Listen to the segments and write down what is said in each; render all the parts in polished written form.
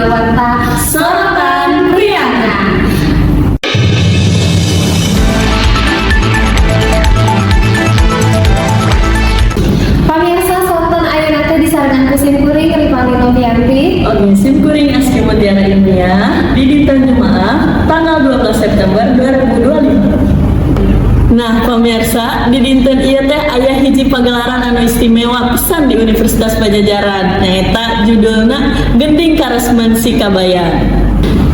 Dina warta Sorotan Priangan. Pamirsa, sonten ayeuna teh disarengan ku sim kuring Ripali Novianti. Oke, sim kuring Aski Mutiara Ilmiah di dinten Jumaah tanggal 12 September 2025. Nah, pemirsa, di dinten ieu teh aya hiji pagelaran anu istimewa pisan di Universitas Pajajaran, nyaeta judulna Gending Karesmen Sikabayan.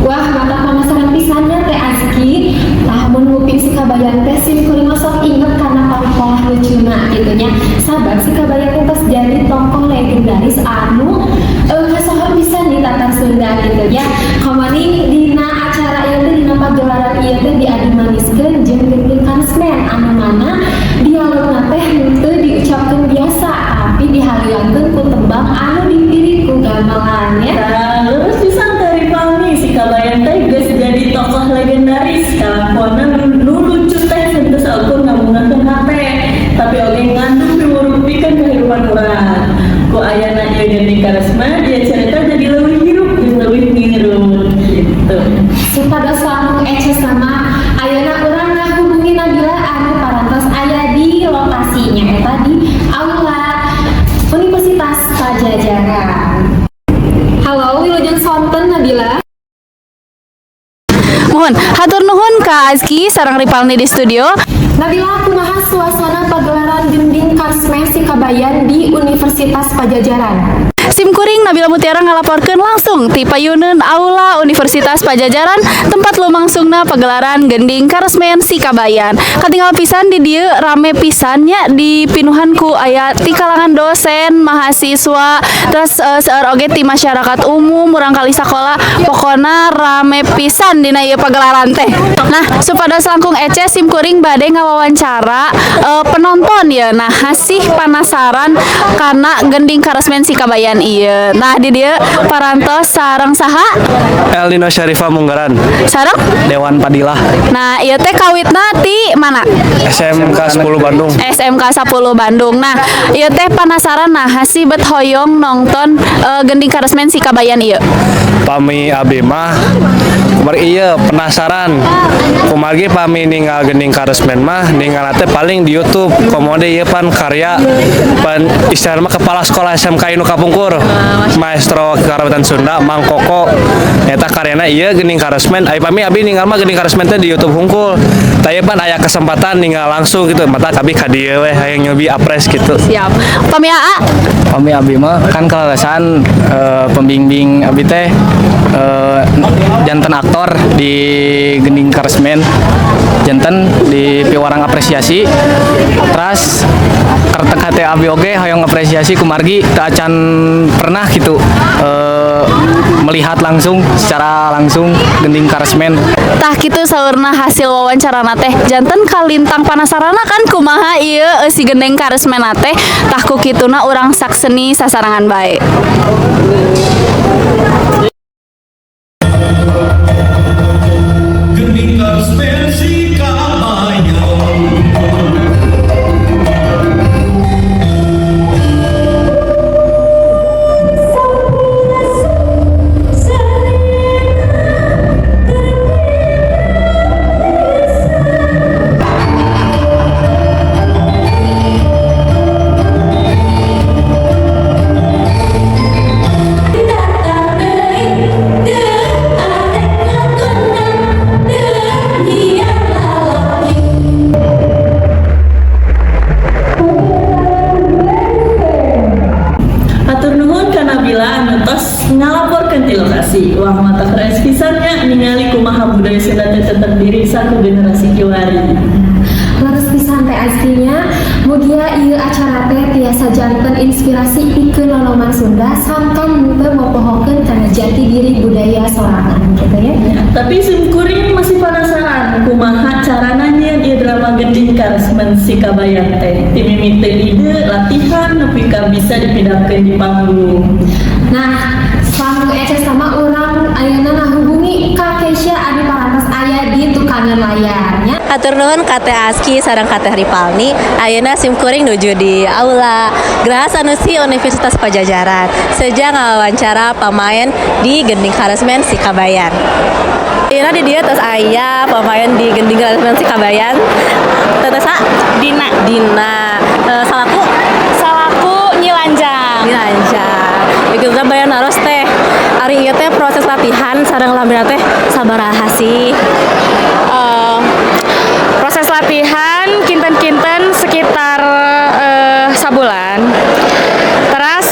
Wah, matak penasaran pisan nya, Teh Aski. Tah, mun nguping Sikabayan teh sim kuring mah sok inget kana polah lucuna gitu nya. Sabab Sikabayan teh tos jadi tokoh legendaris anu kasohor pisan di Tatar Sunda gitu nya. Kamari dina acara ieu teh, dina pagelaran ieu teh diadumaniskeun jeung gending karesmen anu mana dialogna teh henteu diucapkeun biasa, tapi dihaliangkeun ku tembang anu dipirit ku gamelan ya. Nah, leres pisan, Teh Ripalmi, Sikabayan teh geus jadi tokoh legendaris. Kalakuanna nu lucu teh henteu saukur ngabungahkeun hate, tapi oge ngandung piwuruh pikeun kehidupan urang. Ku ayana ieu gending karesmen, ieu cerita jadi leuwih hirup jeung leuwih ngirut gitu. Supados langkung eces mah, ayeuna urang ngahubungi Nabila anu parantos aya di lokasinya, eta di Aula Universitas Pajajaran. Halo, wilujeng sonten, Nabila. Mohon, hatur nuhun ka Azki sareng Ripalni di studio. Nabila, kumaha suasana pagelaran Gending Karesmen Sikabayan di Universitas Pajajaran? Sim kuring Nabila Mutiara ngalaporkeun langsung ti payuneun Aula Universitas Pajajaran, tempat lumangsungna pagelaran Gending Karesmen Sikabayan. Katingal pisan di dieu rame pisan nya, dipinuhan ku aya ti kalangan dosen, mahasiswa, terus seueur oge ti masyarakat umum, murangkalih sakola, pokona rame pisan dina ieu pagelaran teh. Nah, supados langkung eces, sim kuring bade ngawawancara penonton ya. Nah, masih penasaran kana Gending Karesmen Sikabayan ieu. Nah, di dieu parantos sareng saha? Elnino Syarifa Munggaran. Sareng? Dewan Padilah. Nah, ieu teh kawitna ti mana? SMK 10 Bandung. SMK 10 Bandung. Nah, ieu teh penasaran, nah sih bet hoyong nonton Gending Karesmen Sikabayan ieu? Pami abi mah kumargi iya penasaran. Kumargi pami ninggal gending karesmen mah ninggal teh paling di YouTube. Komo deui ieu pan karya pan istilahna mah kepala sekolah SMK nu kapungkur. Maestro Karawitan Sunda Mang Koko eta karyana ieu gending karesmen. Ai pami abi ninggal mah gending karesmen teh di YouTube hungkul. Tah, ieu pan aya kesempatan ninggal langsung gitu. Matak abi ka dieu we hayang nyobi apres gitu. Siap. Pami Aa? Pami abi mah kan kaleresan pembimbing abi teh janten aktor di Gending Karesmen, janten di piwarang apresiasi. Terus kertek hati abi oge hoyong apresiasi kumargi teu acan pernah gitu melihat langsung, secara langsung Gending Karesmen. Tah, kitu saurna hasil wawancara teh, janten kalintang panasarana kan kumaha ieu si Gendeng Karesmen teh. Tah, ku kituna urang sakseni sasarengan bae. Gending Karesmen Sikabayan. Hatur nuhun ka Nabila anu tos ngalaporkeun ti lokasi. Wah, matak keren pisan nya ningali kumaha budaya Sunda teh tetep dirisa ku generasi kiwari. Leres pisan, Teh Azkinya. Mugia ieu acara teh tiasa janten inspirasi pikeun nonoman Sunda sangkan teu mopohokeun kana jati diri budaya sorangan gitu ya. Tapi sim kuring masih penasaran kumaha carana nyieun ieu drama Gending Karesmen Sikabayan teh. Ti mimiti ide, latihan, nepi ka bisa dipidangkeun di panggung. Nah, langkung eces mah, urang ayeuna ngahubungi Kak Keisha anu parantos aya di tukangan layarnya. Hatur nuhun ka Teh Aski sareng ka Teh Ripalni. Ayeuna sim kuring nuju di Aula Graha Sanusi Universitas Pajajaran. Seja ngawawancara pamain di Gending Karesmen Sikabayan. Ayeuna di dieu tos aya pamain di Gending Karesmen Sikabayan. Teteh sa? Dina. Dina. Salaku? Salaku Nyi Lanjang. Nyi Lanjang. Bikin bayan naros teh. Ari ieu teh proses latihan sareng lamina teh sabaraha sih? Proses latihan kinten-kinten sekitar sabulan. Terus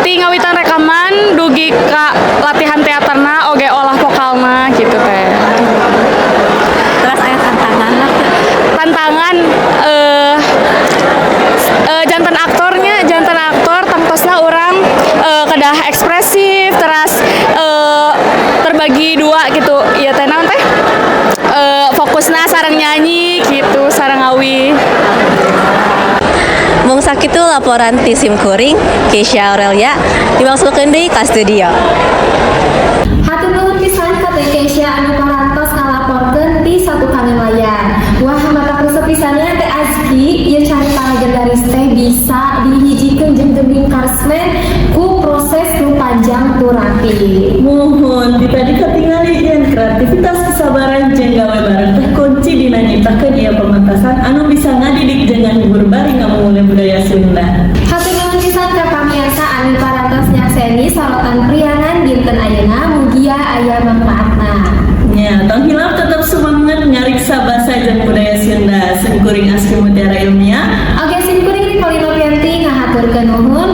ti ngawitan rekaman dugi ka latihan teaterna oge olah vokalna gitu teh. Terus aya tantangan lah. Tantangan janten aktornya, janten aktor tangtosna urang kedah ekspresif, terus terbagi dua gitu iya teh, naon teh, fokusna sareng nyanyi gitu, sareng ngawi. Mung sakitu laporan ti sim kuring, Keisha Aurelia, dimaksudkeun deui ka studio. Hatur nuhun pisan ka Teh Keisha anu parantos ngalaporkeun ti satukangan layar. Wah, matak resep pisan nya Teh Azki, ieu carita legendaris teh bisa dihijikeun jeung gending karesmen ku proses nu panjang tur rapi. Muhun, di tadi katingali yen kreativitas, kesabaran jeung gawe bareng teh kunci dina nyiptakeun ieu pementasan anu bisa ngadidik jeung ngahibur bari ngamumule budaya Sunda. Hatur nuhun pisan ka pamirsa anu parantos nyakseni Sorotan Priangan dinten ayeuna, mugia aya manfaatna. Nya, tong hilap tetap semangat ngariksa basa jeung budaya Sunda. Sim kuring Aski Mutiara Ilmiah. Oke, sim kuring Rivalino Pianti ngahaturkeun nuhun.